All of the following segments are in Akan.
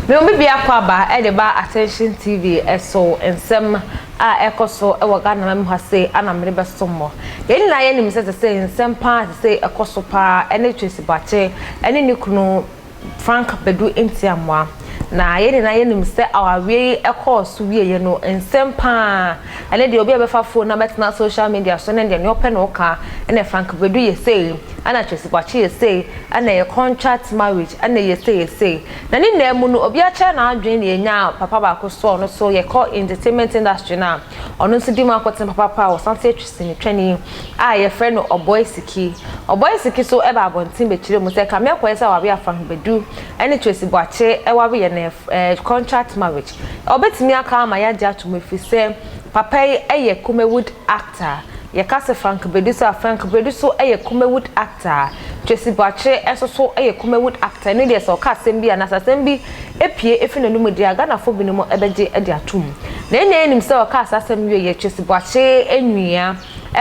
Me obi biako aba de ba Attention TV so nsɛm a ɛkɔ so wɔ Ghana man mu ha sei ana mede bɛsom mo. Yɛn nyinaa yɛnim sɛ sesei nsɛm paa sesei ɛkɔ so paa ɛne Tracy Boakye ɛne ne kunu Frank Badu Ntiamoa. Na yɛn nyinaa yɛnim sɛ awareɛ yi ɛkɔɔ so wieɛ no nsɛm paa ɛne deɛ obi a bɛfa phone na bɛtena social media so ne deɛ nea ɔpɛ na ɔka ɛna Frank Badu yɛ sei ɛna Tracy Boakye yɛ sei ɛna ɛyɛ contract marriage ɛna ɛyɛ sei yɛ sei. Na ne nyinaa mu no obi akyerɛ n'adwene na yɛnya papa baako so ɔno so yɛkɔ entertainment industry no a ɔno nso di mu akɔtena papapa a ɔsan so yɛ sinitwani a yɛfrɛ no Ɔbɔe Siki. Ɔbɔe Siki so ɛba abɔnten bɛkyerɛ mu sɛ kame akɔyɛ sɛ aware a Frank Badu ɛne Tracy Boakye ɛware yɛ no ɛɛ contract marriage. Ɔbɛtumi aka ama yɛagye ato mu ɛfiri sɛ papa yi ɛyɛ Kumawood actor. Yɛka sɛ Frank Badu so a, Frank Badu so yɛ Kumawood actor. Tracy Boakye nso so yɛ Kumawood actor. Ɛno deɛ sɛ ɔka asɛm bi anaasɛ asɛm bi pue fi n'anom deɛ a, Ghanafoɔ binom bɛgye de atom. Na yɛn nyinaa nim sɛ ɔkaa saa asɛm wieeɛ, Tracy Boakye nua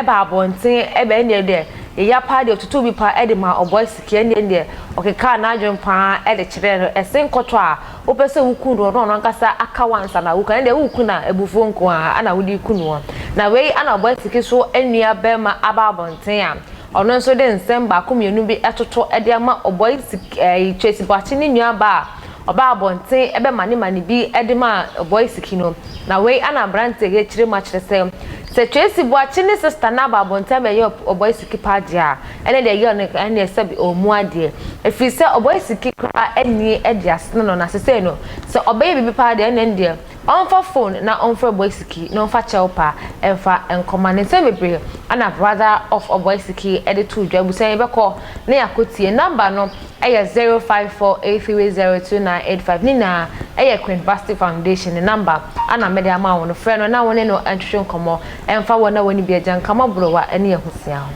baa abɔnten bɛ ɛnneɛ deɛ yɛya paa deɛ ɔtutuu bi paa de maa Ɔbɔe Siki ɛnneɛ deɛ ɔkekaa n'adwene paa de kyerɛɛ no. Ɛsen kɔtɔ a Wopɛ sɛ woku no, ɔno ankasa aka wo ansa na woku no. Ɛnde woku no a, abufuo nko ara na wode reku noɔ. Na wei na Ɔbɔasiki so nua barima aba abɔnten a ɔno nso de nsɛm baako mmienu bi toto de ama Ɔbɔasiki ɛɛ Tracy Boakye ne nua baa a ɔbaa abɔnten bɛmanemane bi de maa Ɔbɔasiki no. Na wei na aberanteɛ yi akyerɛ mu akyerɛ sɛ, sɛ Tracy Boakye ne sista no aba abɔnten abɛyɛ Ɔbɔasiki paa deɛ a, Ɛne deɛ girl no ɛneɛ sɛbi ɔmmu adeɛ ɛfiri sɛ ɔbɔyɛ siki koraa ɛnni ɛde asene no na sesei no sɛ ɔbɛyɛ biribi paa deɛ ɛne deɛ ɔmfa phone na ɔmfrɛ ɔbɔyɛ siki na ɔmfa kyɛw paa ɛmfa nkɔma ne nsɛm bebree ɛna brother of ɔbɔyɛ siki ɛde too dwa abusua yɛbɛkɔ na yɛakɔ tie number no ɛyɛ 0548302985 ne nyinaa ɛyɛ Queen Vasti Foundation ne number ɛna mede ama wo no frɛ no na wo ne no ɛntwetwe nkɔmmɔ ɛmfa wɔn a wɔnni bi agyanka mmɔborowa ɛne ahusia ho.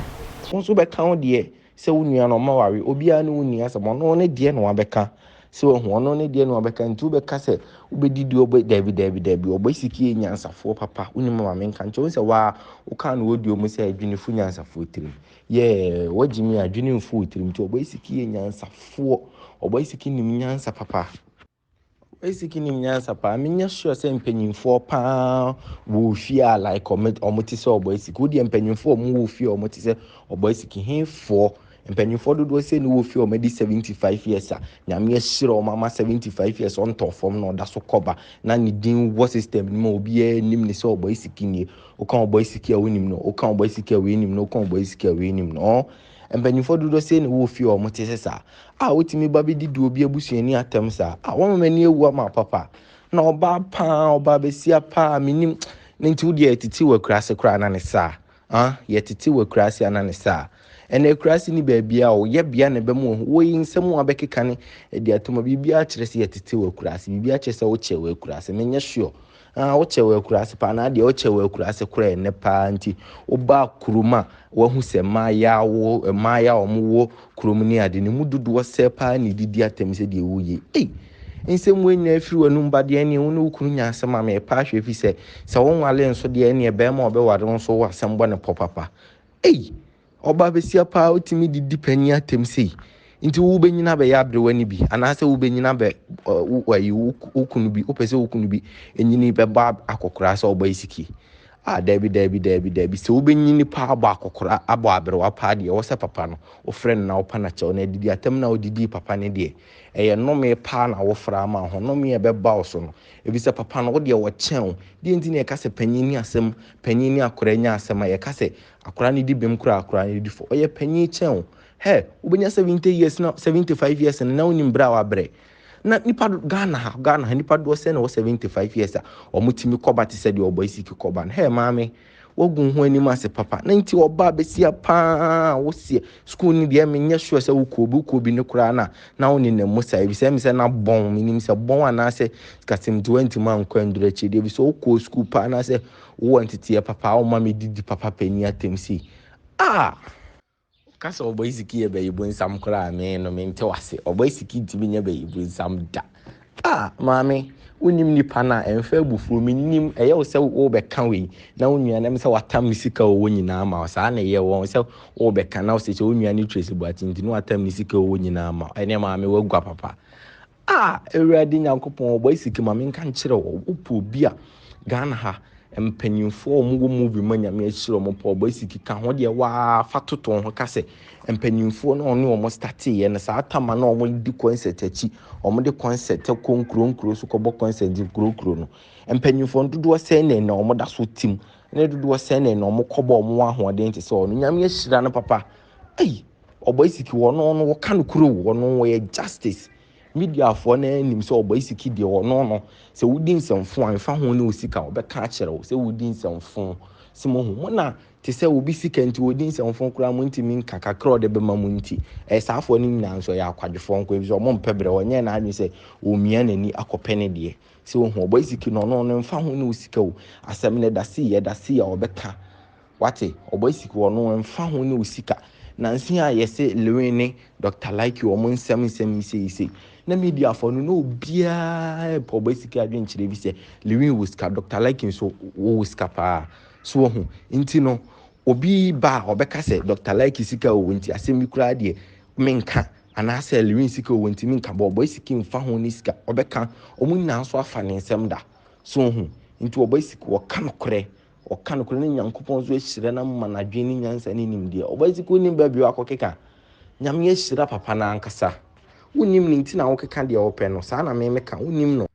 Wo nso bɛka wo deɛ sɛ wo nua no ɔma ware obiara ne wo nni asɛm ɔno ne deɛ na wabɛka sɛ wahu ɔno ne deɛ na wabɛka nti wobɛka sɛ wobɛdidi ɔbɛ daabi daabi daabi ɔbɛ siki yɛ nyansafoɔ papa wonim ma menka nkyɛ wo sɛ waa wokaa no wɔduo mu sɛ adwenefo nyansafoɔ tirim yɛ wagye mi adwene mfo tirim nti ɔbɛ siki yɛ nyansafoɔ ɔbɛ siki nim nyansa papa. Esiki nim nyansa paa. Menyɛ sure sɛ mpanyinfoɔ paa wɔ fie a like ɔmo ɔmo te sɛ ɔbɔ esiki. Wo deɛ mpanyinfoɔ ɔmo wɔ fie a ɔmo te sɛ ɔbɔ esiki. Hefoɔ mpanyinfoɔ dodoɔ sɛ ne wɔ fie a ɔmo adi 75 years a Nyame ahyira ɔmo ama 75 years ɔntɔ fam na ɔda so kɔba na ne din wɔ system no mu a obiara nim ne sɛ ɔbɔ esiki nie. Woka ɔbɔ esiki a wonim no, woka ɔbɔ esiki a wei nim no, woka ɔbɔ esiki a wei nim no. Ɔɔ Mpanyimfoɔ dodoɔ sei na ɛwɔ fie a wɔte sɛ saa a wotumi ba bɛdidi obi abusuani atɛm saa a wɔma m'ani awu ama papa na ɔbaa paa ɔbaa bɛsia paa menim ne nti wodeɛ yɛtete wɔ akuraase koraa na ne saa ah yɛtete wɔ akuraase ana ne saa ɛna akuraase ni baabi a ɔyɛ bea na ɛbɛmu wɔ ho wɔyi nsɛm a bɛkeka ne ɛde atom a biribiara kyerɛ sɛ yɛtete wɔ akuraase biribiara kyerɛ sɛ wokyɛ wɔ akuraase menyɛ sure Ah, wokyɛ wɔ akuraase paa na adeɛ wokyɛ wɔ akuraase koraa ɛnɛ paa nti wobaa kurom a wahu sɛ mmaayɛ wo mmaayɛ a wɔwɔ kurom ne ade ne mu dodoɔ sɛ paa na ɛdidi atɛm sɛ deɛ woyɛ ei nsɛm wei nyinaa firi w'anum ba deɛ ɛneɛ wo ne wo kunu nya asɛm a mepa ahwɛ fi sɛ sɛ wonwale nso deɛ ɛneɛ bɛrima a ɔbɛware wo nso wɔ asɛm bɔ ne pɔ papa ei Ɔbaa basia paa wotumi de di panyin atɛm sei nti wobɛnyini abɛyɛ aberewa no bi anaasɛ wobɛnyini abɛ ayi wo kunu bi wopɛ sɛ wo kunu bi nyini bɛbɔ akɔkora sɛ ɔbɔ esiki a daabi daabi daabi daabi sɛ wobɛnyini paa abɔ akɔkora abɔ aberewa paa deɛ ɛwɔ sɛ papa no wofrɛ no na wopa no kyɛw na adidi atɛm na wodidi papa no deɛ ɛyɛ nnome paa na wofra ama ho nnome a ɛbɛba wo so no ɛfiri papa no wodeɛ wɔkyɛn wo deɛ nti na yɛka sɛ panyin ne asɛm panyin ne akora nya asɛm a yɛka sɛ Akwadaa no di bem koraa akwadaa no di fɔ. Ɔyɛ panyin kyɛn wo. Hɛ, wobɛnya 70 years na 75 years no na wonim berɛ a wabrɛ. Na nipa Ghana ha, Ghana ha nipa doɔ sɛ na wɔ 75 years a wɔtumi kɔba te sɛ deɛ ɔbɔ esiki kɔba no. Hɛ maame, wagu ho anim ase papa. Na nti ɔbaa bɛsia paa woseɛ sukuu no deɛ menyɛ sure sɛ wokɔ obi wokɔ obi no koraa na na wo nenam mu saa ebi sɛ ɛmi sɛ na bɔn menim sɛ bɔn anaasɛ kasɛm nti wantumi ankɔ anduru akyiri deɛ ebi sɛ wokɔ sukuu paa anaasɛ Wowɔ nteteɛ papa a woma me didi papa panin atɛm sei. Ah! Woka sɛ ɔbɔ isiki yɛ bɛyi bonsam koraa me no mente wase. Ɔbɔ isiki ntumi nyɛ bɛyi bonsam da. Ah! Maame, wonim nipa no a ɛmfa abufuo menim ɛyɛ wo sɛ wobɛka wei na wo nua nam sɛ watam ne sika ɔwɔ nyinaa ma wo saa na ɛyɛ wɔn sɛ wobɛka na wo sɛ sɛ wo nua ne Tracy Boakye nti na watam ne sika ɔwɔ nyinaa ma wo ɛneɛ maame wagua papa. Ah Awurade Nyankopɔn ɔbɔ asiki ma menka nkyerɛ wo wopɛ obi a Ghana ha mpanyinfoɔ a wɔwɔ movie mu a Nyame ahyira wɔn pɔ ɔbɔ asiki ka ho deɛ waa fa toto ho ka sɛ mpanyinfoɔ no ɔne wɔn starteeɛ no saa tama na wɔn di concert akyi wɔn de concert kɔ nkuro nkuro so kɔbɔ concert nkuro nkuro no mpanyinfoɔ no dodoɔ sɛn na na wɔn da so tim ne dodoɔ sɛn na na wɔn kɔbɔ wɔn ahoɔden te sɛ ɔno Nyame ahyira no papa ɛyi ɔbɔ asiki wɔn no wɔka no kuro wɔn wɔyɛ justice. Mediafoɔ no ara nim sɛ ɔbaisiki deɛ ɔno no sɛ wodi nsɛmfo a mfa ho ne wo sika ɔbɛka akyerɛ wo sɛ wodi nsɛmfo sɛ mohu mo na te sɛ obi sika nti ɔdi nsɛmfo koraa mo ntumi nka kakra ɔde bɛma mo nti ɛyɛ saafoɔ no nyinaa nso ɛyɛ akwadwofoɔ nko efisɛ ɔmo mpɛ berɛ ɔnyɛ n'adwene sɛ ɔmia n'ani akɔpɛ ne deɛ sɛ ohu ɔbaisiki no ɔno no mfa ho ne wo sika o asɛm no ɛda sei ɛda sei a ɔbɛka Wate? Ɔbɔ sika ɔno ɛmfa ho ne wo sika. Nansa yi a yɛse Lewin ne Doctor Likey wɔn nsɛm nsɛm yi sei sei. Na mediafoɔ no na obiara repɛ ɔbɔ sika adwenkyerɛ bi sɛ Lewin wɔ sika, Doctor Likey nso wɔ sika paa. So wahu? Nti no obi ba a ɔbɛka sɛ Doctor Likey sika wɔ nti asɛm bi koraa deɛ menka anaasɛ Lewin sika wɔ nti menka bɔ ɔbɔ sika mfa ho ne sika ɔbɛka wɔn nyinaa nso afa ne nsɛm da. So wahu? Nti ɔbɔ sika ɔka nokorɛ. Ɔka nokorɛ na Nyankopɔn nso ahyira no ama no adwene ne nyansa ne nimdeɛ. Ɔbaa yi wonim baabi a wakɔkeka. Nyame ahyira papa no ankasa. Wonim no nti na wokeka deɛ wopɛ no. Saa na me meka. Wonim no.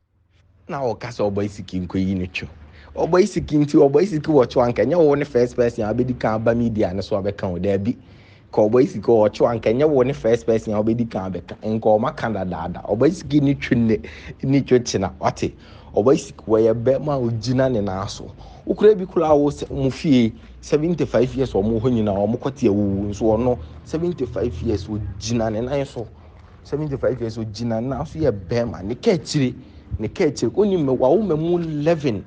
Na ɔka sɛ ɔbaa siki nkɔyi no two. Ɔbaa siki nti ɔbaa siki wɔ two anka ɛnyɛ wo ne first person a wobɛdi kan aba media no so abɛka o. Daabi. Ka ɔbaa siki wɔ two anka ɛnyɛ wo ne first person a wobɛdi kan abɛka. Nka ɔma ka dadaada. Ɔbaa siki ne two ne ne two kyena. Wate? Ɔbaa Wɔyɛ bɛrima a ɔgyina ne nan so. Wokura bi koraa wo sɛ wɔn fie 75 years wɔn wɔ hɔ nyinaa wɔn kɔte awuwu nso ɔno 75 years ɔgyina ne nan so. 75 years ɔgyina ne nan so yɛ bɛrima ne ka akyire ne ka akyire wonim me wawo ma mu 11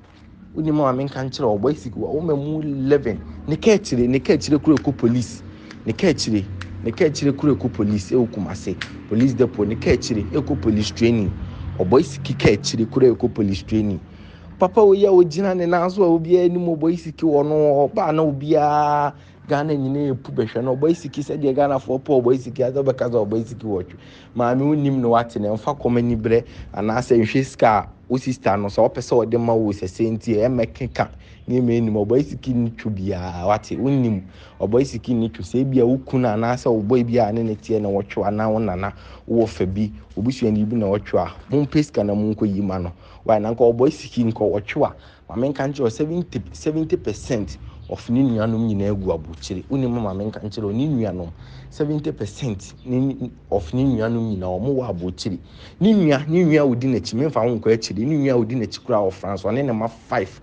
wonim a menka nkyerɛ ɔbɔ asiki wawo ma mu 11 ne ka akyire ne ka akyire kura kɔ police ne ka akyire ne ka akyire kura kɔ police ɛwɔ Kumase Police depot ne ka akyire ɛkɔ police training. Ɔbɔi siki ka akyire kura ɛkɔ police training. Papa wei a ogyina ne nan so a obiara anim ɔbɔi siki wɔ no ɔbaa na obiara Ghana nyinaa epu bɛhwɛ no ɔbɔi siki sɛdeɛ Ghanafoɔ pɔ ɔbɔi siki asɛ ɔbɛka sɛ ɔbɔi siki wɔ twe. Maame wonim no wate no mfa kɔm ani brɛ anaasɛ nhwɛ sika a wo sister no sɛ ɔpɛ sɛ ɔde ma wo sɛ sɛ nti ɛmɛkeka nneɛma anim ɔbɔi siki ne two biara wate wonim Ɔbɔe siki nni two. Sɛ ebia wo kunu anaasɛ wo boy bi a ne ne teɛ na wɔtwe anaa wo nana, wo wɔfa bi, wo busuani bi na ɔtwe a, mompɛ sika na monkɔyi ma no. Why? Na nka ɔbɔe siki nka ɔtwe a, ma menka nkyerɛ wo, 70, 70 percent of ne nuanom nyinaa gu abokyire. Wonim ma menka nkyerɛ wo, ne nuanom, 70 percent ne, of ne nuanom nyinaa, wɔn wɔ abokyire. Ne nua, ne nua a ɔdi n'akyi, memfa wo nkɔ akyire, ne nua a ɔdi n'akyi koraa wɔ France, ɔne ne mma five.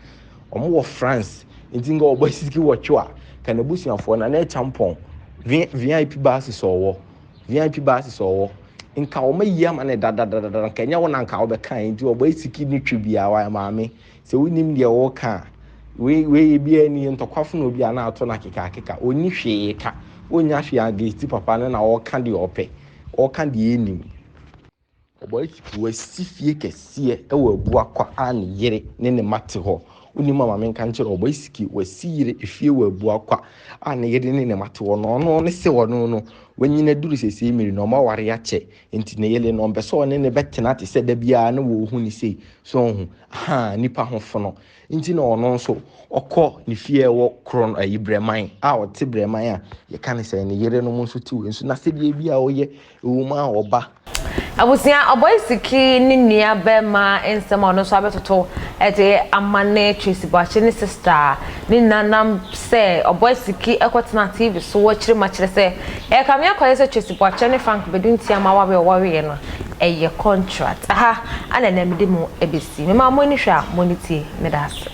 Wɔn wɔ France nti nka ɔbɔ siki wɔtwe a ka n'abusuafoɔ na na ɛkyampɔn VIP buses ɔwɔ VIP buses ɔwɔ nka wɔn ayi ama ne dadadadada nka ɛnyɛ wɔn na nka wɔbɛka nti ɔbɔ siki ne twe biara wɔayɛ maame sɛ wonim deɛ wɔka a wei wei ebi ani ntɔkwafo na obi a na ato na akeka akeka ɔnni hwee ka ɔnnya hwee against papa no na ɔka deɛ ɔpɛ ɔka deɛ ɛnim. Ɔbɔe wasi fie kɛseɛ wɔ Abuakwa a ne yere ne ne mma te hɔ. Wonim a ma menka nkyerɛ wo, Ɔbɔe wasi yere efie wɔ Abuakwa a ne yere ne ne mma te hɔ. Na ɔno ne se ɔno no, wanyini aduru seesei mmere no, ɔma aware akyɛ. Nti ne yere no, ɔmpɛ sɛ ɔne no bɛtena te sɛ da biara na wɔhu no sei. So wohu? Ahaa, nnipa ho fono. Nti na ɔno nso ɔkɔ ne fie a ɛwɔ korɔ no ayi Brɛman a ɔte Brɛman a yɛka ne sɛ ne yerenom nso te wei nso n'asɛdeɛ bi a ɔyɛ ɛwɔ mu a ɔba. Abusua, Ɔbɔe Siki ne nua bɛɛma nsɛm a ɔno nso abɛtoto de ama ne Tracy Boakye ne sister ne nanam sɛ Ɔbɔe Siki kɔtenaa TV so akyire ma kyerɛ sɛ ɛrekame akɔyɛ sɛ Tracy Boakye ne Frank Badu Ntiama awareɛ a wɔwareɛ no ɛyɛ contract. Aha na ɛnɛ mede mo bɛsi. Mema mo ani hwɛ a mo ani tie. Meda ase.